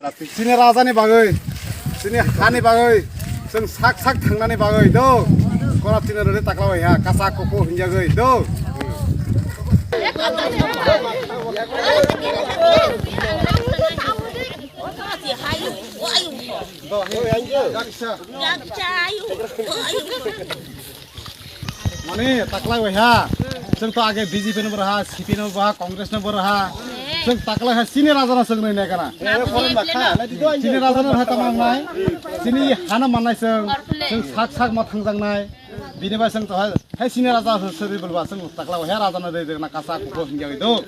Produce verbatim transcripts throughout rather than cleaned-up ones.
Chini raja ni bagwi, chini hani bagwi, chwng sak sak thangnani bagwi do. Kora chini rwdi takla bai ha, kasa kuku hinjagwi do. Mane taklai bai ha. Chwng to age B J P no bwrha, C P M no bwrha, Congress no bwrha. Chwng taklai ha chini raja no chwng nai kana. Chini raja no ha tamang nai. Chini hana manai chwng. Chwng sak sak ma thangjak nai. Bini bai chwng to ha, hai chini raja se seri bulba chwng taklai bai ha raja no rei rei na kasa kuku hinjagwi do.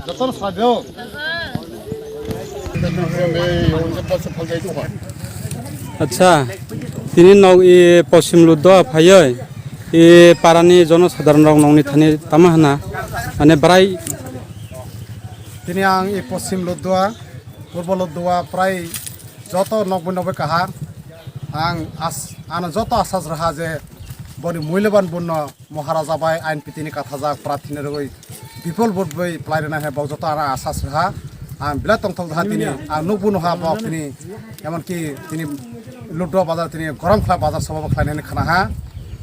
Jotono sadi o. Acha, tini nog i Poschim Ludua phaioi, i parani jono sadharon rok nogni thani tama hana, mane brai. Tini ang i Poschim Ludua, Purbo Ludua, prai joto nogwi nogwi kaha. Ang as-, ano joto asas raha je boni muiloban bunno Maharaja bai ain pitini kathajak prathini rwgwi bipol vote bai plai rwna hai bok joto ana asa swha. Ang belai tongthok ha tini, ang nukbo nuha bok tini, emon ki tini Ludua bazar tini gorom khlai bazar soba bo khlainani khana ha.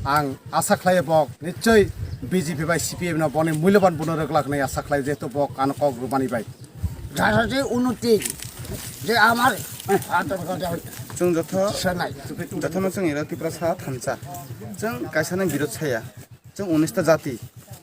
Ang asa khlai bok nichoi B J P bai C P M no boni muiloban buno rwglak nai asa khlai jehetu bok ano kok rwmani bai. Jara je unnoti, je amar, eh, ador kode hoy. Chwng jotho, sanai. Jothono chwng iro Tiprasa thansa. Chwng kaisano birod saya. Chwng unis ta jati.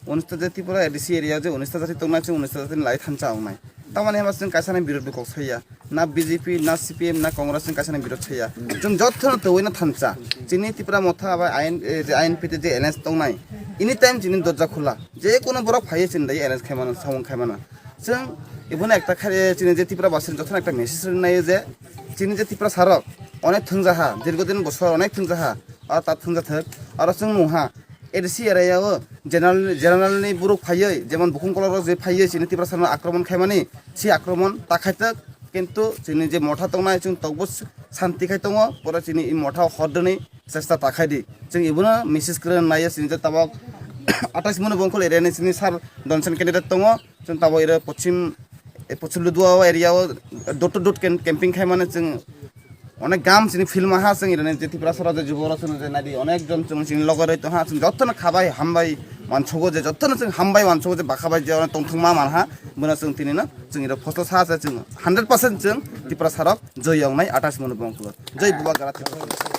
Unis ta jati pura A D C area je unis ta jati tongnai, chwng unis ta jati ni lai thansa ongnai. Tamani hwnba chwng kaisano birod bo kok saya. Na B J P, na C P M, na Congress chwng kaisano birod saya. Chwng jothono twiwi no thansa. Chini Tipra Motha bai ain, eh, je ain pite je alliance tongnai. Anytime chini dorja khula. Je kono borok phaiwi chini dai alliance khaimano, samung khaimano. Chwng ibono ekta khai, chini je Tipra basing jotono ekta message rwna nai je, chini je Tiprasa rok onek thwngjaha, dirghodin bosor onek thwngjaha, aro ta thwngjathwk, aro chwng nungha A D C area o general, general ni borok phaiwi, jemon bukhung kolok rok je phaiwi chini Tiprasa no akromon khaimani, si akromon ta khaithwk, kintu chini je motha tongnai chwng tokbo santi khai tongo, pore chini i motha hor dwnwi chesta ta khai di. Chwng ibono message kwrwng nai o chini je tabok atais mano bongkhol area ni chini sir Donsen candidate tongo. Chwng tabok iro Poschim, eh, Poschim Ludua o area o door to door cam-, camping khai mane chwng onek gam chini film aha chwng iro je Tiprasa rok je jubo rok chwng je nai di onek jon chwng chini loge roi tongha chwng jotono khabai hambai wansugo je jotono chwng hambai wansugo je bakhabai je onek tongthokma manha bono chwng tini no chwng iro photo sa se chwng hundred percent chwng Tiprasa rok joi wngnai atais mano bongkhol. Joi Bubagra Tiprasa.